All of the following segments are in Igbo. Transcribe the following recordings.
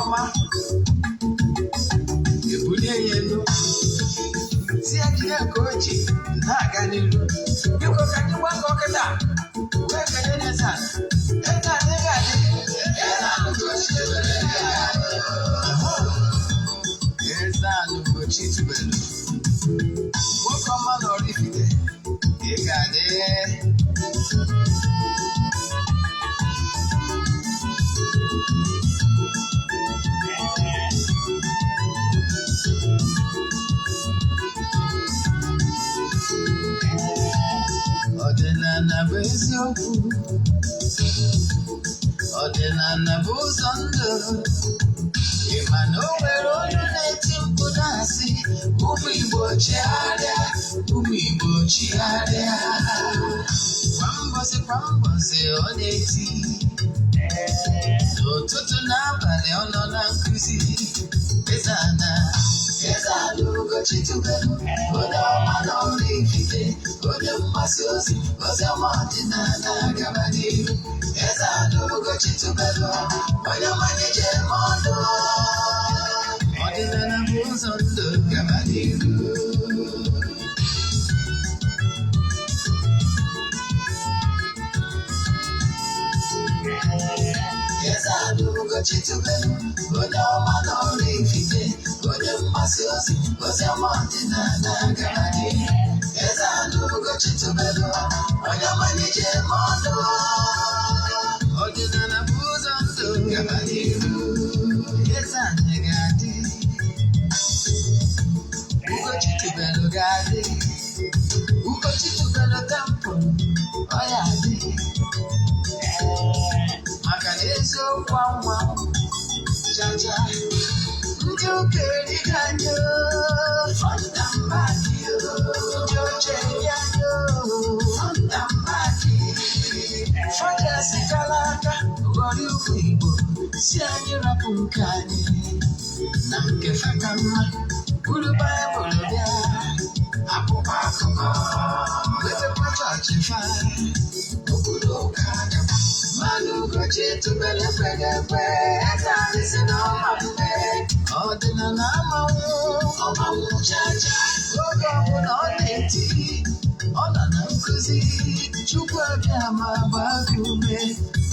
Ọma ebulie ya elu, si ya jide nke o ji na-aga n'iru. Biko, ka anyị gbakọ kịta wee kelee Eze Ana. Eze Ana, ị ga-adị. Eze Ana Ugochi ebere ga-adị. Eze Ana Ugochi tubelu, nwoke ọma na Oraifite, ị ga-adị. Ọdịnala bụ eziokwu, ọdịnala bụ ụzọ ndụ. Ị ma na o nwere olu na-eti mkpu na-asị, "Ụmụ Igbo, chigharịa, ụmụ Igbo, chigharịa." Kwa mbọsị kwa mbọsị ọ na-eti, n'ụtụtụ n'abalị ọ nọ na nkụzi. Eze Ana, Eze Ana Ugochi tubelu, onye ọma na Oraifite, onye mgbasa ozi ozi ọma ọdịnala, gaba n'ihu. Eze Ana Ugochi tubelu, onye ọma na-eje eme ọnụ. Ọdịnala bụ ụzọ ndụ, gaba n'ihu. Eze Ana Ugochi tubelu, onye ọma na Oraifite, onye mgbasa ozi ozi ọma ọdịnala, gaba n'ihu. Eze Ana Ugochi tubelu, onye ọma na-eje eme ọnụ. Ọdịnala bụ ụzọ ndụ, gaba n'ihu. Eze Ana ga-adị, Ugochi tubelu ga-adị, Ugochi tubelu temple ọ ya adị, maka na eziokwu anwa chacha. Ndị ụka erighị anyị front and back, ndị oche eri anyị front and back. Fajasikala aka ghọrọ ụmụ Igbo, si anyị rapụ nke anyị na nke fa ka mma. Buru Baịbụl bịa, akwụkwọ akụkọ, wetakwa chọọchị fa, obodo ụka gaba. Mmanụ Ugochi tubelu ekweghị ekwe, eze anyị si na ọma mme. Ọdịnala amanwụ ọmanwụ chacha. Oge ọbụla ọ na-eti, ọ nọ na nkụzi. Chukwu abịa ma gbaa gị ume.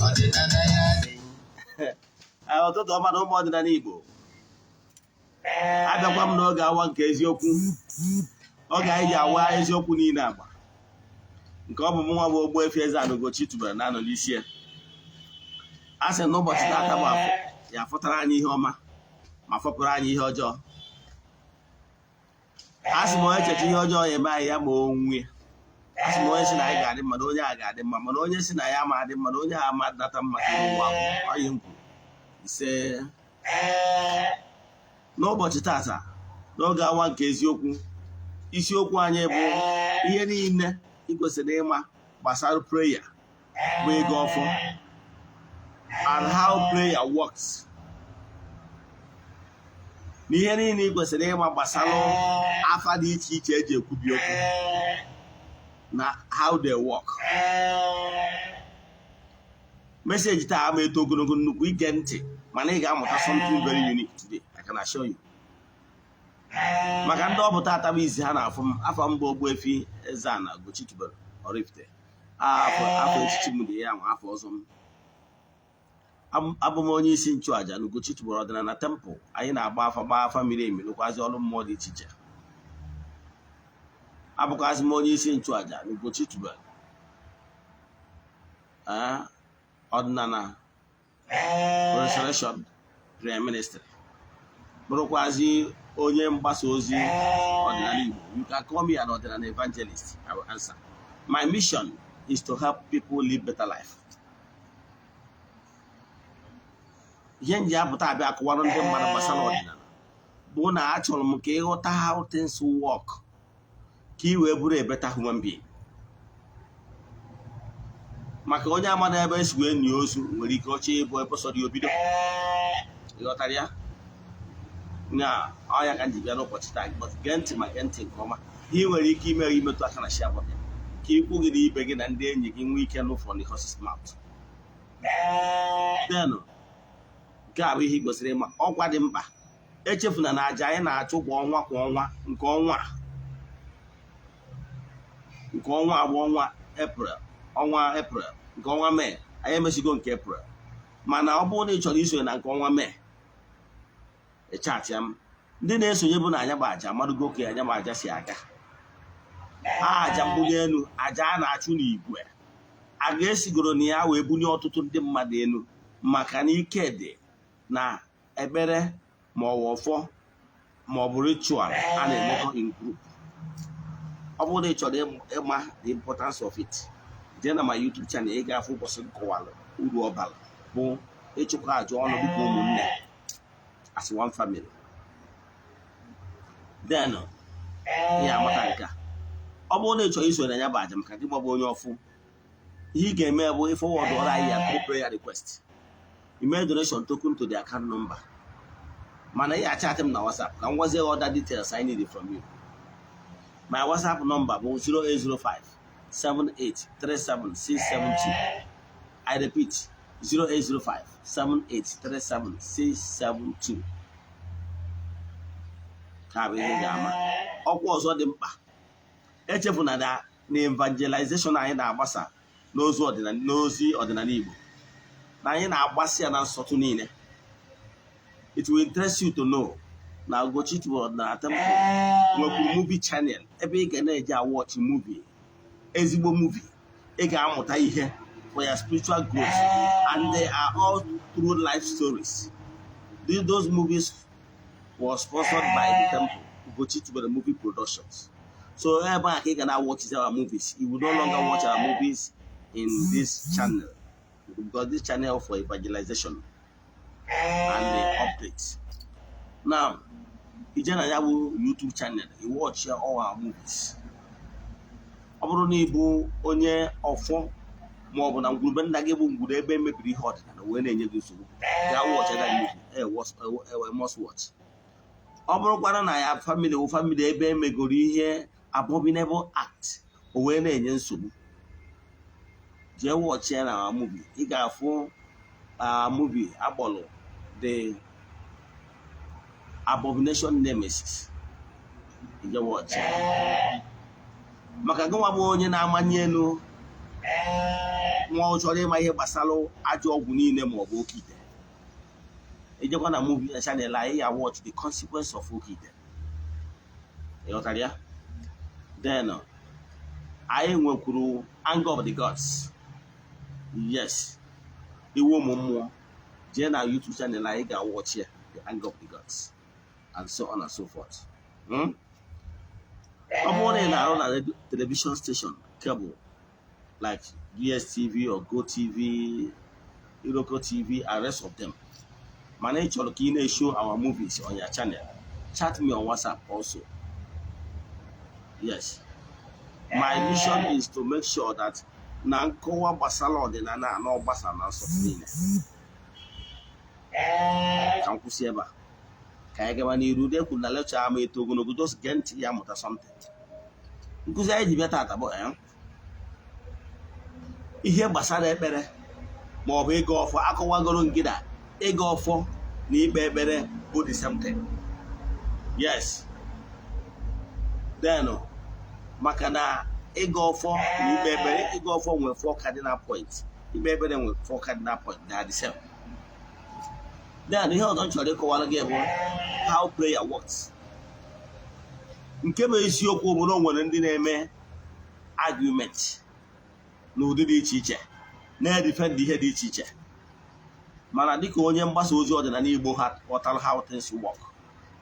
Ọdịnala ya dị. Ụtụtụ ọma na ụmụ ọdịnala Igbo. Abịakwa m n'oge awa nke eziokwu, oge anyị ji awa eziokwu niile agba, nke ọ bụ mụ nwa bụ Ogbuefi Eze-Ana Ugochi tubelu na-anọ n'isi ya. A sị na ụbọchị taata bụ Afọ, ya fọtara anyị ihe ọma ma fọpụrụ anyị ihe ọjọọ. A sị m, onye checha ihe ọjọọ ya eme anyị, ya ma onwe ya. A sị m, onye sị na anyị ga-adị mma na onye a ga-adị mma, mana onye sị na ya ama adị mma na onye a ama nata mma n'ụwa onye m kwuru ise. N'ụbọchị tata, n'oge awa nke eziokwu, isiokwu anyị bụ ihe niile ị kwesịrị ịma gbasara prayer, bụ ịgọ ọfọ, and how prayer works, na ihe niile ị kwesịrị ịma gbasara afa dị iche iche eji ekwubi okwu na how they work. Message taa ama eto ogologo nnukwu ige ntị, mana ị ga-amụta something very unique today, I can assure you. Maka ndị ọ bụ tata bụ izi ha na-afụ m, afọ mbụ Ogbuefi Eze-Ana Ugochi tubelu Oraifite, afọ echichi m dị ya nwa afọ ọzọ m. Abụ m onye isi nchụaja na Ugochi tubelu Ọdịnala Temple. Anyị na-agba afa, gbaa afa miri emi, lụkwazi ọrụ mmụọ dị iche iche. Abụkwazị m onye isi nchụaja na Ugochi tubelu Ọdịnala Restoration Prayer Ministry, bụrụkwazi onye mgbasa ozi ọdịnala Igbo. You can call me an ọdịnala evangelist, I will answer. My mission is to help people live better life. Ihe m ji apụta abịa akụwara ndị mmadụ gbasara ọdịnala bụ na achọrọ m ka ịghọta how things work, ka ị wee bụrụ a better human being. Maka onye amana ebe esi wee nye ozu nwere ike ọchọ ịbụ ebe sọrọ ya obido. Ịghọtara ya na ọya ka m ji bịa n'ụbọchị taa. But gee ntị, ma gee ntị nke ọma. Ihe ị nwere ike ime, imetụ aka na share button, ka ikwu gị na ibe gị na ndị enyi gị nwee ike nụ from the horse's mouth. Then Nke a bụ ihe ị kwesịrị ịma. Ọkwa dị mkpa, echefuna na aja anyị na-achụ kwa ọnwa kwa ọnwa, nke ọnwa abụ ọnwa Eprel, ọnwa Eprel, nke ọnwa Mee, anyị emesigo nke Eprel. Mana ọ bụrụ na ị chọrọ isonye na nke ọnwa Mee, ịchatịa m. Ndị na-esonye bụ na anya bụ aja amadugo ka anya bụ aja si aga. Aja mbuli elu, aja a na-achụ n'igwe, a ga-esigoro na ya wee bunye ọtụtụ ndị mmadụ elu, maka na ike dị na ekpere ma ọ bụ ọfọ ma ọ bụ ritual a na-emekọ in group. Ọ bụrụ na ị chọrọ ịma the importance of it, jee na my YouTube channel, ị ga-afụ ụbọchị nkọwalụ uru ọ bara bụ ịchụkọ àjà ọnụ dịka ụmụnne, as one family. Then ị amata nke a. Ọ bụrụ na ị chọrọ iso na ya bụ àjà maka gị gbabụ onye ọfụ, ihe ị ga-eme bụ ịforward ọrụ anyị ya through prayer request, email, donation token to the account number. Mana ị achat m na WhatsApp ka m gwazie other details I need from you. My WhatsApp number bụ 0805 7837672. I repeat, 0805 7837672. Ka bụ ihe ị ga-ama. Ọkwa ọzọ dị mkpa, echefuna na evangelization anyị na-agbasa n'ozi ọdịnala Igbo, na anyị na-agbasa ya na nsọtụ niile. It will interest you to know na Ugochi Ọdịnala Temple nwekwuru movie channel ebe ị ga na-eji awatch movie, ezigbo movie ị ga-amụta ihe for your spiritual growth, and they are all true life stories. Those movies was sponsored by the temple, Ugochi Tubelu Movie Productions. So ebe a ka ị ga na-watch our movies. You will no longer watch our movies in this channel, because this channel for evangelization and the updates. Now, ije na ya bụ YouTube channel, you watch all our movies. Ọ bụrụ na ị bụ onye ọfọ ma ọ bụ na ngwurube nna gị bụ ngwuru ebe emebiri ihe ọdịnala wee na-enye gị nsogbu, gaa watch that movie, must watch. Ọ bụrụkwana na ya family wụ family ebe emegoro ihe abominable act, o wee na-enye nsogbu, jee watch ya na movie. Ị ga-afụ movie akpọrọ The Abomination Nemesis. Ije watch ya. Maka gị nwa bụ onye na-amanye elu nwa ọ chọrọ ịma ihe gbasara ajọ ọgwụ niile ma ọ bụ oke ite, ijekwa na movie channel anyị ya, watch The Consequence of Oke Ite. Ịghọtara ya? Then anyị nwekwuru Anger of the Gods. Yes, iwu ụmụ mmụọ. Jee na YouTube channel anyị ga-watch ya, The Anger of the Gods, and so on and so forth. Ọ bụrụ na ị na-arụ na television station cable like DSTV or GoTV, Iroko TV and rest of them, mana ị chọrọ ka ị na-show our movies on your channel, chat me on WhatsApp also. Yes, my mission is to make sure that na nkọwa gbasara ọdịnala na ọ gbasara na nsọtụ niile. Ka m kwụsị ebe a, ka anyị gaba n'iru. De kwuru na lecture ama eto ogologo, just gee ntị ya, mụta something. Nkụzi anyị ji bịa tata bụ ihe gbasara ekpere ma ọ bụ ịga ọfọ. Akọwagoro ngịda ịga ọfọ na ikpe ekpere bụ the same thing. Yes, then maka na ịga ọfọ na ikpe ekpere, ịga ọfọ nwere four cardinal points, ikpe ekpere nwere four cardinal points. They are the same. Then ihe ọzọ m chọrọ ịkọwara gị bụ how prayer works. Nke bụ eziokwu bụ na o nwere ndị na-eme argument n'ụdị dị iche iche, na-edefend ihe dị iche iche, mana dịka onye mgbasa ozi ọdịnala Igbo ha ghọtara how things work,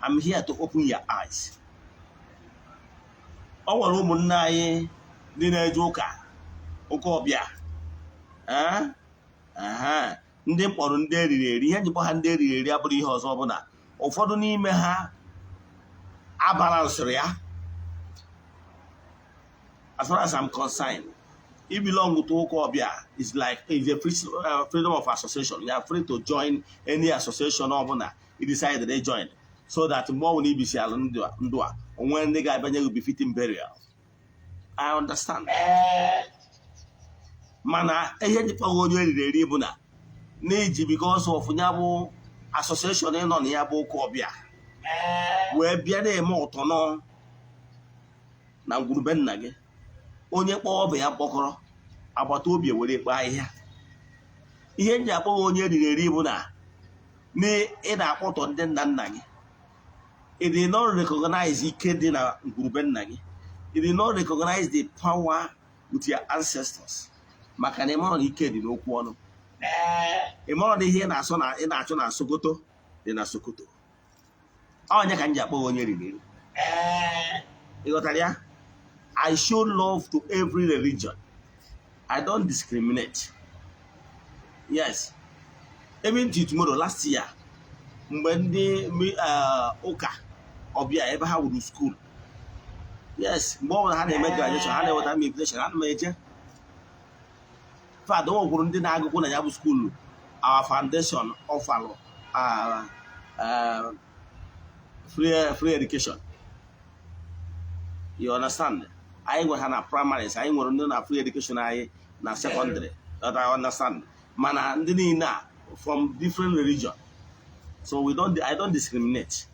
I'm here to open your eyes. O nwere ụmụnne anyị ndị na-eje ụka, ụka ọbịa, ndị mkpọrọ ndị eriri eri. Ihe njikpọ ha ndị eriri eri abụrụ ihe ọzọ, ọbụla ụfọdụ n'ime ha abalansịrị ya. As far as I'm concerned, if belong to ụka ọbịa is like is a freedom of association. You are free to join any association ọbụla you decide to join, so that mgbe ọbụla ibisi ala ndụ a, onwe ndị ga-abịanye gị befitting burial. I understand. Mana ihe njikwa onye eriri eri bụ na n'iji because of ya bụ Association ị nọ na ya bụ ụka ọbịa wee bịa na-eme ụtọ nọ na ngwurube nna gị. Onye kpọọ ọbụ ya mkpọkọrọ, agbata obi ewere ekpe ahịhịa. Ihe m ji akpọ gị onye eriri eri bụ na ị na-akpọtọ ndị nna nna gị. Ị did not recognize ike dị na ngwurube nna gị. You did not recognize the power with your ancestors, maka na ị marọ na ike dị n'okwu ọnụ. Ị marọ na ihe ị na-asọ na ị na-achọ na Sokoto dị na Sokoto. Onye ka m ji akpọ gị onye riri eri? Ị ghọtara ya? I show love to every religion. I don't discriminate. Yes, even till tomorrow. Last year, mgbe ndị ụka ọbịa ebe ha wuru school, yes, mgbe ọ bụla ha na-eme graduation, ha na-eweta m invitation, ana m eje. Fad o nwekwuru ndị na-agụkwụ na ya bụ school our foundation ọfalụ free education, you understand? Anyị nwere ha na primaries, anyị nwere ndị na free education anyị na secondary, that I understand. Mana ndị niile a from different religion, so we don't I don't discriminate,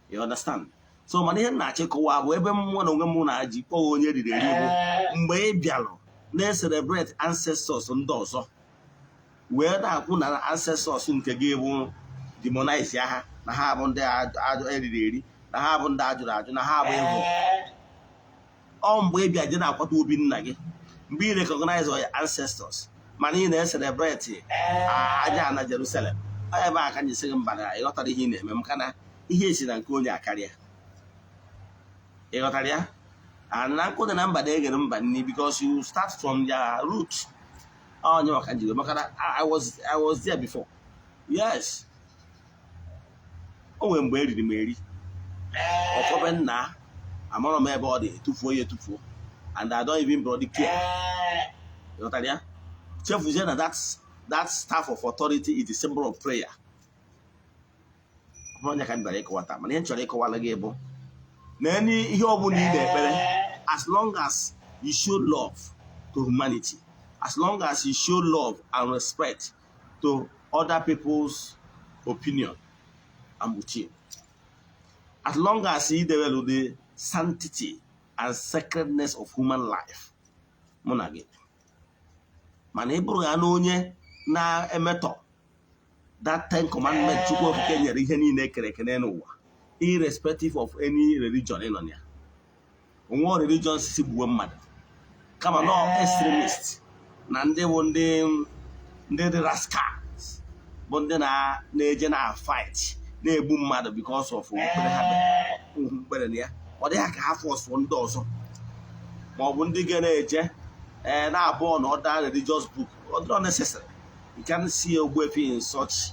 you understand? So mana ihe m na-achịkọwa bụ ebe mmụọ na onwe m na-ji kpọọ onye riri eri bụ mgbe ị bịalụ na-celebrate ancestors ndị ọzọ wee na-akwụ na ancestors nke gị bụ demonize ha, na ha bụ ndị eriri eri, na ha bụ ndị ajụrụ ajụ, na ha bụ evil. Ọ mgbe ị bịa je na-akwata obi nna gị, mgbe ị recognize your ancestors, mana ị na-ecelebrate aja na Jerusalem, ọ ebe a ka anyị sị gị mba, na ịghọtara ihe ị na-eme, maka na ihe esi na nke onye akarịa. Ịghọtara ya? And na nkụ dị na mba na-eghere mba nni, because you start from their root. Onye maka njide, maka na I was there before. Yes, o nwere mgbe eriri m eri ọfọbe nna, amarọ m ebe ọ dị, etufuo ya etufuo, and I don't even bloody care. Ịghọtara ya? Chefuzie na that staff of authority is the symbol of prayer. Ọ bụrụ onye ka m bịara ịkọwata, mana ihe m chọrọ ịkọwara gị bụ na any ihe ọbụla ị na-ekpere, as long as you show love to humanity, as long as you show love and respect to other people's opinion and with, as long as you develop the sanctity and sacredness of human life, mụ na gị. Mana ị bụrụ ya na onye na-emetọ that Ten Commandment Chukwu Okike nyere ihe niile ekere eke n'ụwa, irrespective of any religion ị nọ na ya, onwe religion si gbuwe mmadụ, kama nọ extremist na ndị bụ ndị dị rascals, bụ ndị na-eje na fight na-egbu mmadụ because of okpukpere ha okpukpere na ya. Ọ dịghị ka ha force ndị ọzọ, ma ọ bụ ndị ga na-eje ee na-abụọ na other religious book. Ọ dịrọ necessary. You can see Ogbuefi in such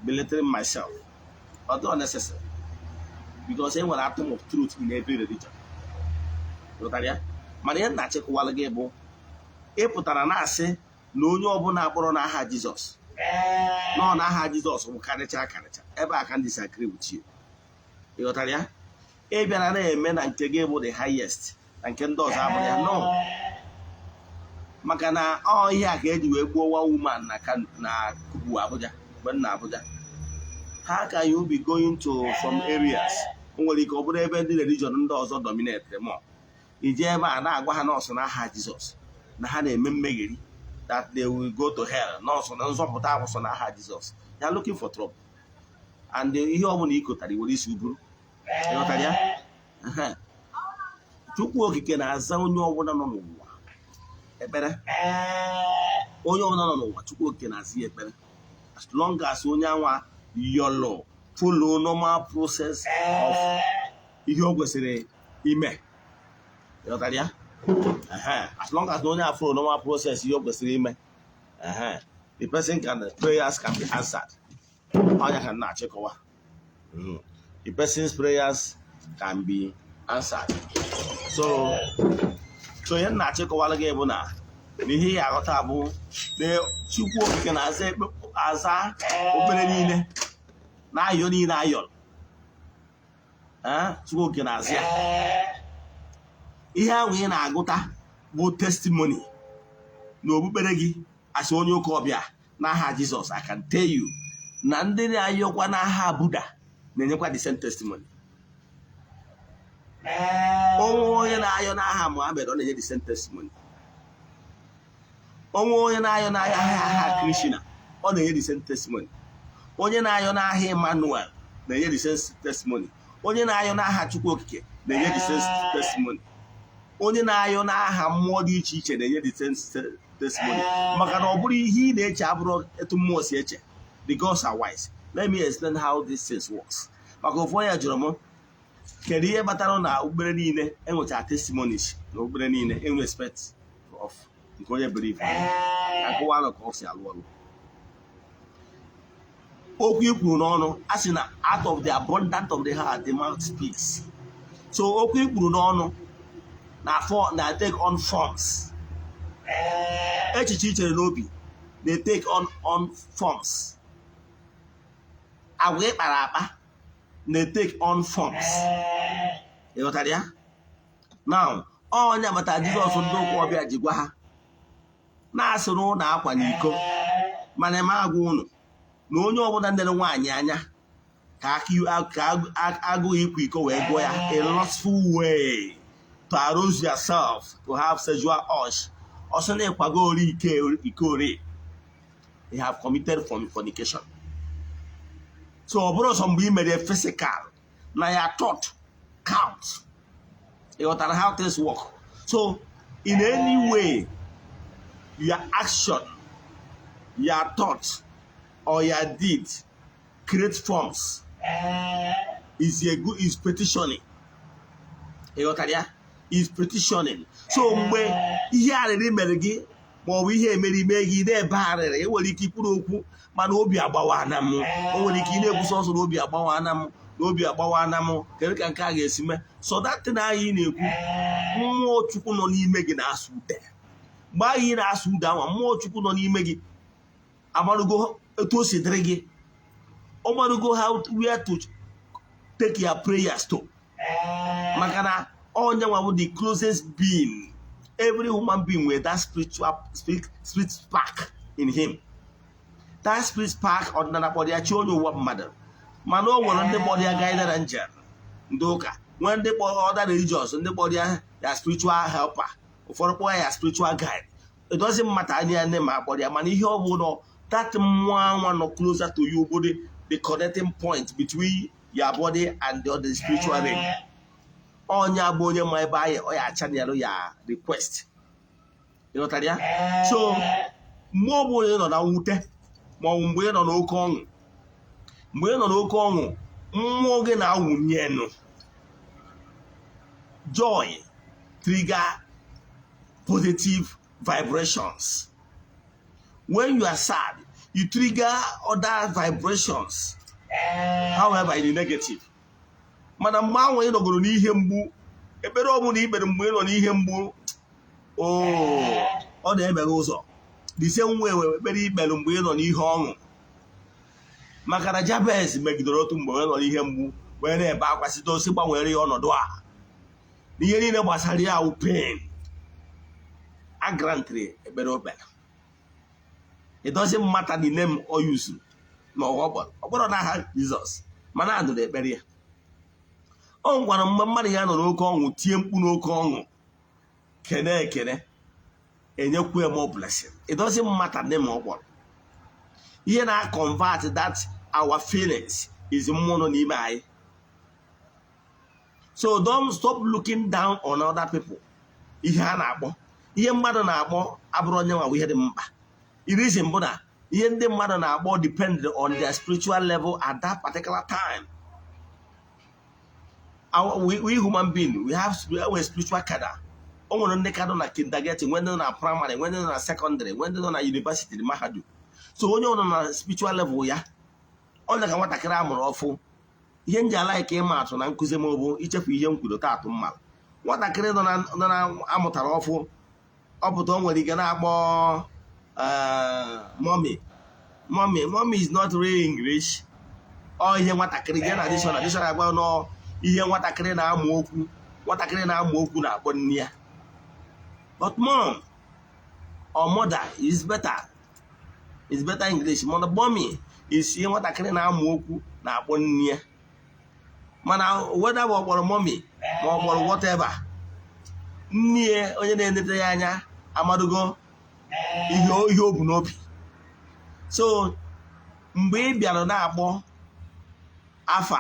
belittling myself. Ọ dịrọ necessary, because e nwere atom of truth in every religion. Ghọtara ya? Mana ihe na-achịkọwala gị bụ ị pụtara na-asị na onye ọbụla akpọrọ n'aha Jizọs nọ n'aha Jizọs bụ karịcha karịcha. Ebe a ka m disagree with you. Ị ghọtara ya? Ị bịara na-eme na nke gị bụ the highest, na nke ndị ọzọ abụrụ ya. No, maka na ọ ihe a ka eji wee gbuo one woman na Kano, na Kubu, Abuja. Mgbe m na Abuja, how can you be going to some areas, o nwere ike ọ bụrụ ebe ndị religion ndị ọzọ dominate more, ije ebe a na-agwa ha nọọsụ n'aha Jizọs na ha na-eme mmegheri, that they will go to hell, nọọsụ na nzọpụta abụsọ n'aha Jizọs? You are looking for trouble, and ihe ọbụla ị kotara iwere isi buru. Ịghọtara ya? Ehe. Chukwu Okike na-aza onye ọbụla nọ n'ụwa ekpere. Onye ọbụla nọ n'ụwa, Chukwu Okike na-aza ya ekpere, as long as onye anwa yọlọ follow normal process of ihe o kwesịrị ime. Ịghọtara ya? Ehe. As long as na onye a follow normal process ihe o kwesịrị ime, ehe, the person can the prayers can be answered. Ọnya ka m na-achịkọwa. The person's prayers can be answered. So ihe m na-achịkọwara gị bụ na ihe ị aghọta bụ na Chukwu Okike na-aza aza okpere niile na ayọ niile ayọrọ. Eh, Chukwu Okike na-aza ya. Ihe ahụ ị na-agụta bụ testimony na okpukpere gị asị onye ụka ọbịa n'aha Jizọs. I can tell you na Na ndị na-ayọkwa n'aha Buddha na-enyekwa the same testimony. Onwe onye na-ayọ n'aha Muhammad, ọ na-enye the same testimony. Onwe onye na-ayọ n'aha aha Krishna, ọ na-enye the same testimony. Onye na-ayọ n'aha Emmanuel na-enye the same testimony. Onye na-ayọ n'aha Chukwu Okike na-enye the same testimony. Onye na-ayọ n'aha mmụọ dị iche iche na-enye the same testimony, maka na ọ bụrụ ihe ị na-eche abụrụ etu mmụọ si eche. The gods are wise. Let me explain how this things works, maka ofu onye jụrụ m kedu ihe kpatara na okpukpere niile enwechara testimonies, na okpukpere niile in respect of nke onye believe. Akụwa ka ọ si alụ ọrụ. Okwu i kwuru n'ọnụ, a sị na out of the abundance of the heart the mouth speaks. So okwu i kwuru n'ọnụ na for na take on forms. Echiche i chere n'obi na take on forms. Agwa ị kpara akpa na take on forms. Ị ghọtara ya? Now, onye agbata Jizọs, ndị ụka ọbịa ji gwa ha na-asịrị ụnụ akwa na iko, mana eme agwa ụnụ na onye ọbụla nere nwaanyị anya ka agụghị ịkwa iko wee gụọ ya, a lustful way to arouse yourself to have sexual urge, ọsọ na ịkwago ori ike iko ori, you have committed fornication. So ọ bụrụ sọ mgbe ị mere physical, na ya thought count. Ị ghọtara how things work? So in any way, your action, your thought or your deed create forms is a good is petitioning. Ị ghọtara ya? Is petitioning. So mgbe ihe arịrị mere gị, maọbụ ihe emere ime gị, na-ebe arịrị, e nwere ike ikwuru okwu mana obi agbawana m. O nwere ike ị na-ekwu sọsọ na obi agbawana m, na obi agbawana m, kedu ka nke a ga-esi mee? So that thing ahụ ị na-ekwu, mmụọ Chukwu nọ n'ime gị na-asụ ude. Mgbe ahụ ị na-asụ ude ahụ, mmụọ Chukwu nọ n'ime gị amarugo etu o si dịrị gị. Ọ marugo how where to take your prayers to, maka na onye nwa bụ the closest being. Every human being with that spiritual spirit spark in him. That spirit spark, ọdịnala kpọrọ ya chi onye ụwa mmadụ, mana o nwere ndị kpọrọ ya guardian angel, ndị ụka nwee ndị kpọrọ other religions, ndị kpọrọ ya ya spiritual helper, ụfọdụ kpọrọ ya spiritual guide. It doesn't matter anya nne ma akpọrọ ya, mana ihe ọ bụ nọ, that mmụọ anwa nọ closer to you bụ the connecting point between your body and the other spiritual realm. Onye bụ onye ma ebe anyị ọ ya channel ya request. Ịghọtara ya? So mgbe ọ bụla ị nọ na mwute, ma ọ bụ mgbe ị nọ n'oke ọṅụ, mgbe ị nọ n'oke ọṅụ, mmụọ gị na-awụnye enu. Joy trigger positive vibrations. When you are sad, you trigger other vibrations, however in the negative. Mana mgbe ahụ ị nọgoro n'ihe mgbu, ekpere ọbụla ikpere mgbe ị nọ n'ihe mgbu, ọ na-emeghe ụzọ. The same way ekpere ikpere mgbe ị nọ n'ihe ọṅụ, maka na Jabez megidere otu mgbe ọ nọ n'ihe mgbu wee na-ebe akwa site osi gbanwere ya ọnọdụ a n'ihe niile gbasara ya wụ pain, a grantịrị ekpere o kpere. It doesn't matter the name o use ma ọ kpọrọ, ọ kpọrọ n'aha Jizọs, mana a nụrụ ekpere ya. Ọ gwara mgbe mmadụ ya nọ n'oke ọṅụ, tie mkpu n'oke ọṅụ, kene ekene, enyekwu ya more blessing. It doesn't matter name ọ kpọrọ. Ihe na-convert that our feelings is mmụọ nọ n'ime anyị. So don't stop looking down on other people. Ihe a na-akpọ, ihe mmadụ na-akpọ abụrụ onye nwa ihe dị mkpa. Reason bụ na ihe ndị mmadụ na-akpọ depend on their spiritual level at that particular time. We human being, we have we spiritual cadre. O nwere ndị ka nọ na kindergarten, nwee ndị nọ na primary, nwee ndị nọ na secondary, nwee ndị nọ na university, mahadum. So onye ọ nọ na spiritual level ya, ọ na ka nwatakịrị a mụrụ ọfụ. Ihe m ji ala ka ịma atụ na nkụzi m bụ ichefu ihe m kwuru taatụ mma. Nwatakịrị nọ na amụtara ọfụ, ọ pụta, o nwere ike na-akpọ "Mommy, mommy." "Mommy" is not real English. Ọ ihe nwatakịrị jee na dictionary, dictionary agwa nọ ihe nwatakịrị na-amụ okwu, nwatakịrị na-amụ okwu na-akpọ nne ya. But mom or mother is better English. Mana mommy Isi nwatakịrị na-amụ okwu na-akpọ nne ya, mana whether ma ọ kpọrọ mommy ma ọ kpọrọ whatever, nne ya, onye na-enete ya anya, amadugo ihe o bu n'obi. So mgbe ị bịara na-akpọ afa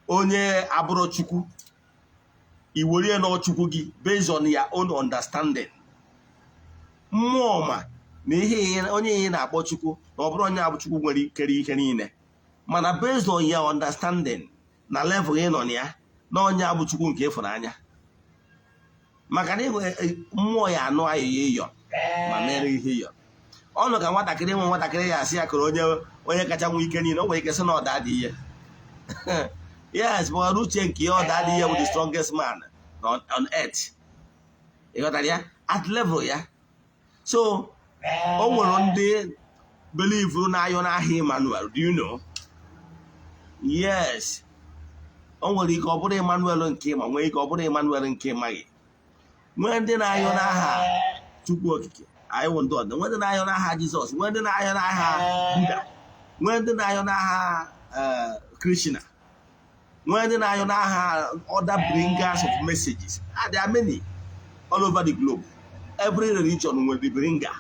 onye abụrụ Chukwu, i were na Chukwu gị based on your own understanding. Mmụọ ma na ihe onye ihe na-akpọ Chukwu na ọ bụrụ onye abụ Chukwu nwere kere ike niile, mana based on your understanding na level ị nọ na ya, na onye abụ Chukwu nke ịfụnanya, maka na mmụọ ya anụ ayịya ịyọ ma mere ihe ịyọ ọnụ ka nwatakịrị nwe nwatakịrị ya asị ya kụrụ onye kacha nwe ike niile. O nwere ike sị na ọda dị ihe. Yes, but uche nke ya, ọda dị ihe bụ the strongest man on earth. Ịghọtara ya at level ya. So o nwere ndị believe na-ayọ n'aha Emmanuel. Do you know? Yes, o nwere ike ọ bụrụ Emmanuel nke ma nwee ike ọ bụrụ Emmanuel nke maghị. Nwee ndị na-ayọ n'aha Chukwu Okike anyị wụ ndị ọdị, nwee ndị na-ayọ n'aha Jizọs, nwee ndị na-ayọ n'aha Buddha, nwee ndị na-ayọ n'aha Krishna, nwee ndị na-ayọ n'aha other bringers of messages. Ah, there are many all over the globe. Every religion nwere the bringer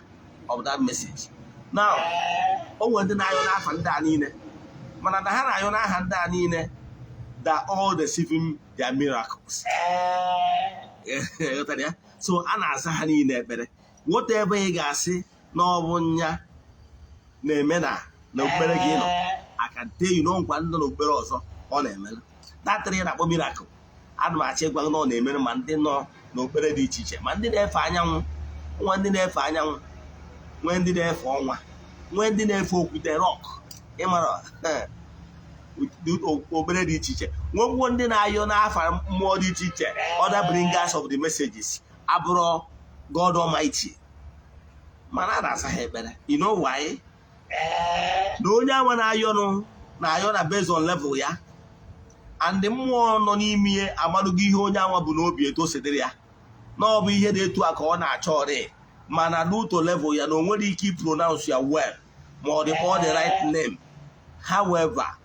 of that message. Now, o nwere ndị na-ayọ n'afa ndị a niile, mana na ha na-ayọ n'aha ndị a niile that all receiving their miracles. Ghọtara ya? So a na-aza ha niile ekpere. Whatever ị ga-asị na ọ bụ nya na-eme na okpukpere gị nọ, I can tell you na nkwa ndị nọ n'okpukpere ọzọ ọ na-emere datịrị ya na-akpọ miracle. Ana m achọ ịgwa gị na ọ na-emere ma ndị nọ n'okpukpere dị iche iche, ma ndị na-efe anyanwụ, nwa ndị na-efe anyanwụ, nwee ndị na-efe ọnwa, nwee ndị na-efe okwute rock, ịmara okpukpere dị iche iche, nwekwuo ndị na-ayọ n'afa mmụọ dị iche iche, other bringers of the messages abụrụ God Almighty, mana a na-asa ha ekpere. You know why? Na onye anwa na-ayọnụ na-ayọ na based on level ya, and mmụọ nọ n'ime ya amadugo ihe onye anwa bụ n'obi, etu o si dịrị ya, na ọ bụ ihe dị etu a ka ọ na-achọ ọrị, mana n'uto level ya na o nwere ike pronounce ya well ma ọ dị kpọọ the right name. However,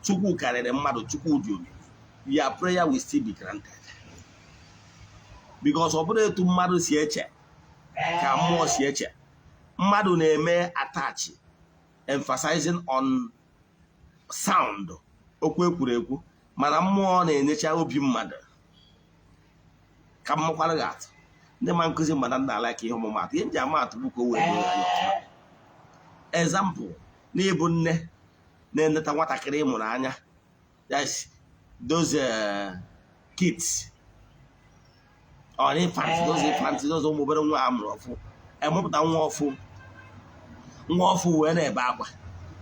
Chukwu karịrị mmadụ. Chukwu dị omimi. Your prayer will still be granted because ọ bụrụ etu mmadụ si eche ka mmụọ si eche. Mmadụ na-eme attach emphasizing on sound, okwu ekwuru ekwu, mana mmụọ na-enyecha obi mmadụ. Ka m makwara gị atụ, ndị ma nkụzi mana nna ala ka ihe ọmụmatụ, ihe nji ama atụ bụ ka o wee doo anya ọfụma. Example, n'ịbụ nne na-eneta nwatakịrị ị mụrụ anya, yes, those kids or infants, those infants, those ụmụ obere nwa a mụrụ ọfụ, emụpụta nwa ọfụ, nwa ọfụ wee na-ebe akwa.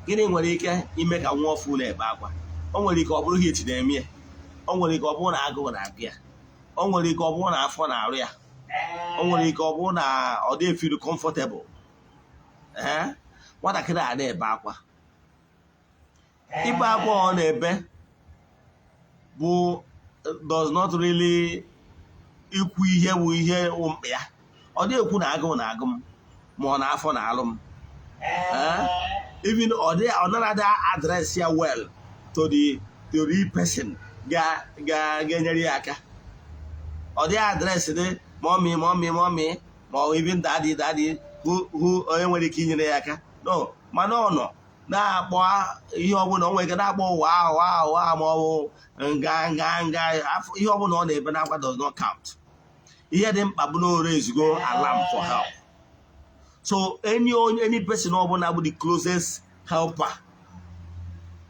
Gịnị nwere ike ime ka nwa ọfụ na-ebe akwa? O nwere ike ọ bụrụ heat na-eme ya, o nwere ike ọ bụrụ na agụụ na-agụ ya, o nwere ike ọ bụrụ na afọ na-arụ ya, o nwere ike ọ bụrụ na ọ dị feel comfortable. Ee, nwatakịrị a na-ebe akwa, ibe akwa ọ na-ebe bụ does not really ikwu ihe bụ ihe wụ mkpa ya. Ọ dị ekwu na agụụ na-agụ m ma ọ na afọ na-alụ m. Even ọ dị ọ nara address ya well to the real person ga ga ga-enyere ya aka. Ọ dị address dị mommy, mommy, mommy, ma ọ even daddy, daddy, who onye nwere ike inyere ya aka. No, mana ọ nọ na-akpọ ihe ọbụla o nwere ike na-akpọ ụwa ahụ ahụ ahụ ma ọ bụ nga nga nga afọ. Ihe ọbụla ọ na-ebe n'akwa does not count. Ihe dị mkpa bụ na o raise-go alarm for help. So any person ọbụla bụ the closest helper,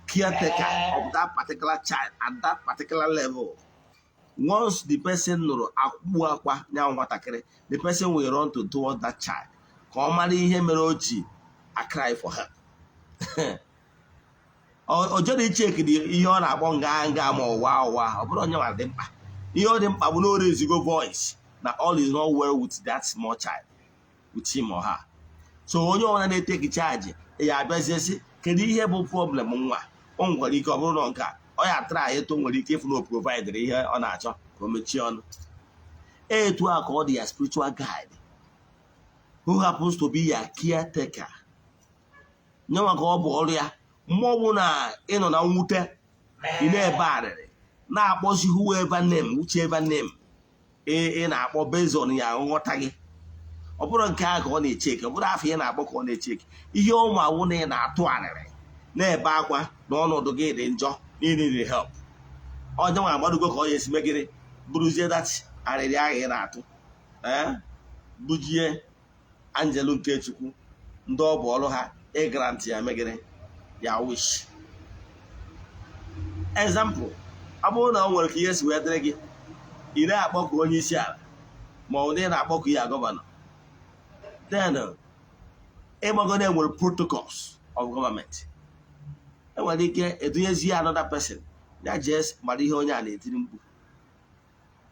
caretaker of that particular child at that particular level, once the person nụrụ akpụkpụ akwa nya nwatakịrị, the person will run to towards that child ka ọ mara ihe mere o ji a cry for help. O jere icheki dị ihe ọ na-akpọ nga nga ma ụwa ụwa. Ọ bụrụ onye nwara dị mkpa, ihe ọ dị mkpa bụ na o raise-go voice na all is not well with that small child, with him or her. So onye ọbụla na-eteki charge ya abịazie sị, kedu ihe bụ problem nwa? O nwekwara ike ọ bụrụ na nke a ọ ya tara eto nwere ike ịfụ na o providere ihe ọ na-achọ ka o mechie ọnụ. Etu a ka ọ dị ya spiritual guide who happens to be your caretaker. Nyenwa ka ọ bụ ọrụ ya. Mgbe ọ bụ na ị nọ na mwute, ị na-ebe arịrị, na-akpọzi whoever name, whichever name ị na-akpọ based on ya nghọta gị, ọ bụrụ nke ahụ ka ọ na-echeki, ọ bụrụ afọ ị na-akpọ ka ọ na-echeki. Ihe ụmụ awụ na ị na-atụ arịrị, na-ebe akwa na ọnọdụ gị dị njọ, niile help onye nwa agbadugo ka ọ ya esi megịrị bụrụzie that arịrị ahụ ị na-atụ, ee, bujie anjelu nke Chukwu, ndị ọ bụ ọrụ ha ịgrant ya megịrị ya wish. Example, ọ bụrụ na o nwere ka ihe si wee dịrị gị, ị na-akpọku onye isi ala ma ọ bụ na ị na-akpọku ya governor, then ịgbago na enwere protocols of government, enwere ike edunyezi ya another person ya jee mara ihe onye a na-etiri mkpu.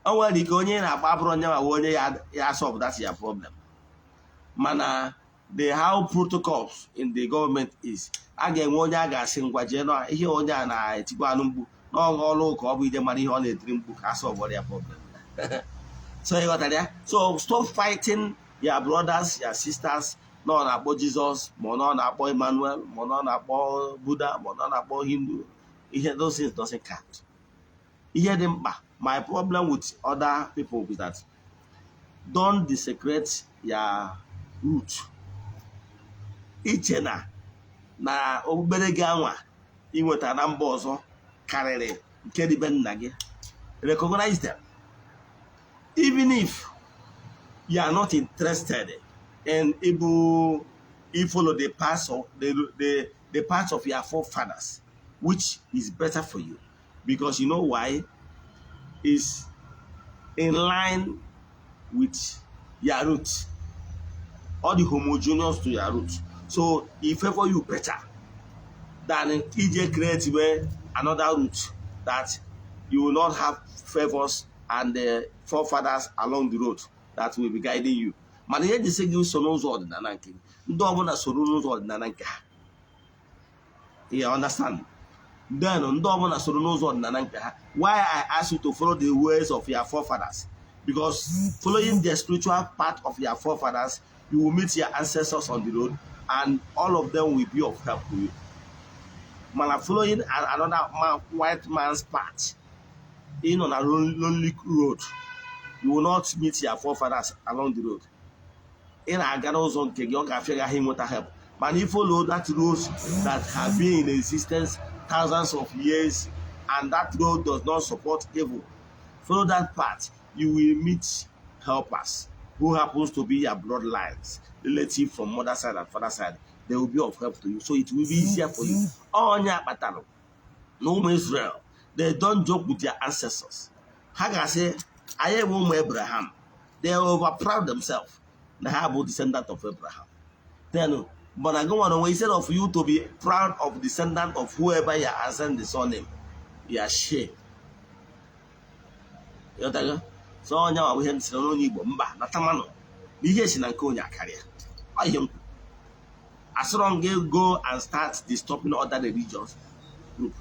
O nwere ike onye ị na-akpọ abụrụ onye ma onye ya solve that ya problem, mana the how protocols in the government is, a ga-enwe onye a ga-asị, "Ngwa, jee na ihe onye a na-etikwa anụ mkpu n'ọghọ ọrụ ka ọ bụ ije mara ihe ọ na-etiri mkpu ka a solve ya problem." So ị ghọtara ya? So stop fighting your brothers, your sisters, na ọ na-akpọ Jizọs, ma ọ na-akpọ Emmanuel, ma ọ na-akpọ Buddha, ma ọ na-akpọ Hindu. Ihe those things doesn't count. Ihe dị mkpa, my problem with other people is that don't desecrate your root. Iche na okpukpere gị anwa inweta na mba ọzọ karịrị nke dị be nna gị. Recognize them, even if you are not interested in able you follow the path of the path of your forefathers, which is better for you, because you know why? Is in line with your root, all the homogeneous to your root, so e favor you better than ije create where another route that you will not have favors and the forefathers along the road that will be guiding you. Mana ihe jisi gị so n'ụzọ ọdịnala nke gị, ndị ọbụla soro n'ụzọ ọdịnala nke ha, you understand? Then ndị ọbụla soro n'ụzọ ọdịnala nke ha. Why I ask you to follow the ways of your forefathers? Because following the spiritual path of your forefathers, you will meet your ancestors on the road and all of them will be of help to you. Mana following another man, white man's path, in on a lonely road, you will not meet your forefathers along the road. Ị na-aga n'ụzọ nke gị, ọ ga-afịa gị ahụ ịnweta help. Mana if follow that road that have been in existence thousands of years and that road does not support evil, follow that path, you will meet helpers who happens to be your bloodlines, relative from mother side and father side. They will be of help to you, so it will be easier for you. Onye akpatalụ na ụmụ Israel, they don't joke with their ancestors. Ha ga-asị, "Anyị bụ ụmụ Abraham." They over proud themselves na ha bụ descendant of Abraham. Then but na gị nwere onwe, instead of you to be proud of descendant of whoever you ascend the surname, you are shame. Ịghọtago? So onye nwa bụ ihe m sịrị n'onye Igbo mba na tamanụ na ihe si na nke onye akarịa. Ọ ihe m kwuru. Asịrọ m gị go and start disturbing other religious group.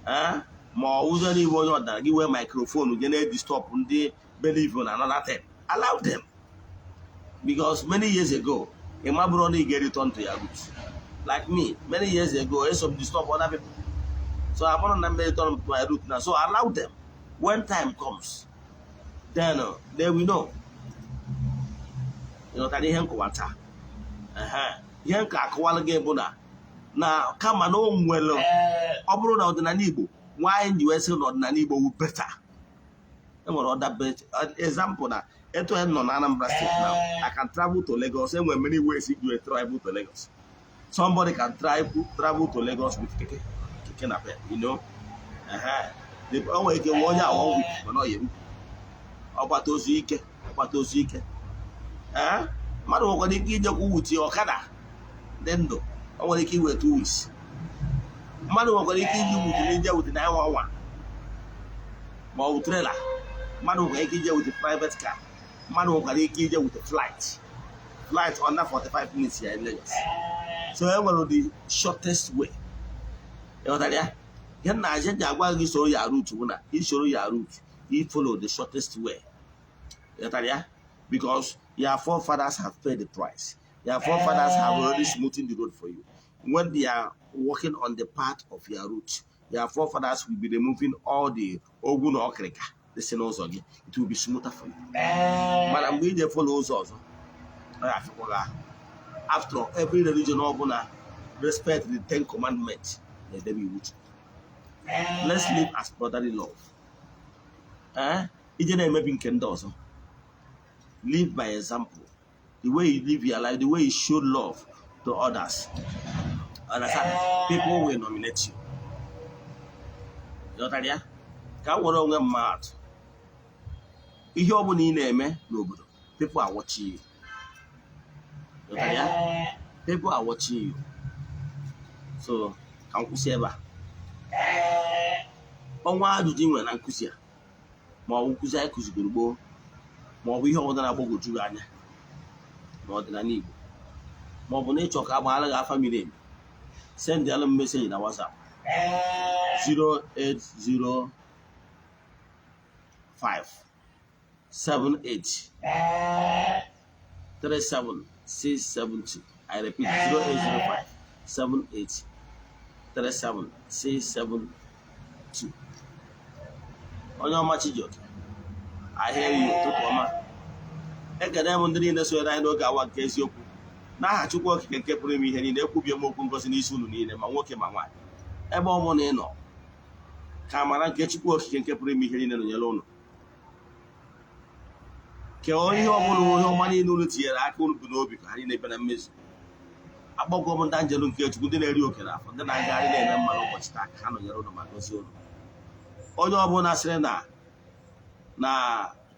Eh? Ma ọ wụzie n'igwe onye ọdịnala gị wee microphone je na-edisturb ndị believe in another thing, allow them, because many years ago, ị mabụrụ na ị ga-return to your roots. Like me, many years ago, eso m disturb other people, so abụrụ na m return to my root now. So allow them. When time comes, then they will know. Ịghọtara ihe nkụwa taa? Ehe. Ihe nka akụwalụ gị bụ na kama na o nwere, ọ bụrụ na ọdịnala Igbo nwaanyị ji wee sị na ọdịnala Igbo wu better, enwere other example na etu anyị nọ na Anambra State now, I can travel to Lagos. Enwere many ways you travel to Lagos. Somebody can travel to Lagos with keke napep. Ehe. O nwere ike nwee onye a one week, mana ọ ya eru ọgbata ozu ike, ọgbata ozu ike. Ee, mmadụ nwekwara ike ijekwa wuti ọkada dị ndụ, o nwere ike iwe 2 weeks. Mmadụ nwekwara ike iji wuti n'ije wuti na nwa nwa ma ọ bụ trailer. Mmadụ nwekwara ike ije wuti private car. Mmadụ nwekwara ike ije wuti flight under 45 minutes ya in Lagos. So e nwere the shortest way. Ịghọtara ya? Ihe nna aja ji agwa gị soro ya route bụ na isoro ya route, you follow the shortest way. Ịghọtara ya? Because your forefathers have paid the price. Your forefathers have already smoothened the road for you. When they are working on the path of your root, your forefathers will be removing all the ogwu na ọkịrịka dị si n'ụzọ gị. It will be smoother for you. Mana mgbe ị je-follow ụzọ ọzọ, ọ ga-afịakwa gị ahụ. After all, every religion ọbụla respect the Ten Commandments na-edebe iwu Chukwu. Let's live as brotherly love. Eh, ije na-emebi nke ndị ọzọ, live by example. The way you live your life, the way you show love to others, understand, people will nominate you. Ghọtara ya? Ka m were onwe m atụ. Ihe ọ bụla ị na-eme n'obodo, people are watching you. Ghọtara ya? People are watching you. So ka m kwụsị ebe a. Ọnwa ajụjụ ị nwere na nkụzi a, ma ọ bụ nkụzi anyị kụzigoro gboo, ma ọ bụ ihe ọbụla na-agbagwoju gị anya n'ọdịnala Igbo, ma ọ bụ na ịchọ ka a gbaara gị afa miri emi, send alụ m message na WhatsApp 0805 78 37 672. I repeat, 0805 78 37 672. Onye ọma Chijioke, ahịa eyi, ụtụtụ ọma. Ekene m ndị niile sonyere anyị n'oge awa nke eziokwu. N'aha Chukwu Okike nke pụrụ ime ihe niile, ekwubie m okwu ngozi n'isi unu niile, ma nwoke ma nwaanyị, ebe ọ bụla ị nọ. Ka amara nke Chukwu Okike nke pụrụ ime ihe niile nọnyere unu. Kee ihe ọbụla, ihe ọma niile unu tinyere aka unu bụ n'obi, ka ha niile bịa na mmezu. Akpọgọ m ndị anjelu nke Chukwu, ndị na-eri oke n'afọ, ndị na-agagharị na-eme mma n'ụbọchị taa, ka ha nọnyere unu ma gozie unu. Onye ọbụla sịrị na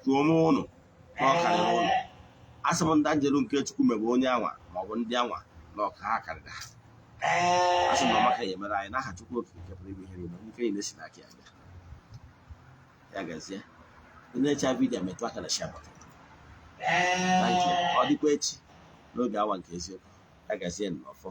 ome ụnụ na ọ karịrị ụnụ, asị m ndị anjelu nke Chukwu mebe onye anwa maọbụ ndị anwa na ọka ha karịrị ha. Asị m na ọmaka ya emere anyị n'aha Chukwu Okike nke pụrụ ime ihe niile, nke niile si n'aka ya bịa. Ya gazie. Ị na-echa video, metụ aka na share button. Thank you. Ọ dịkwa echi n'oge awa nke eziokwu. Ya gazie n'ọfọ.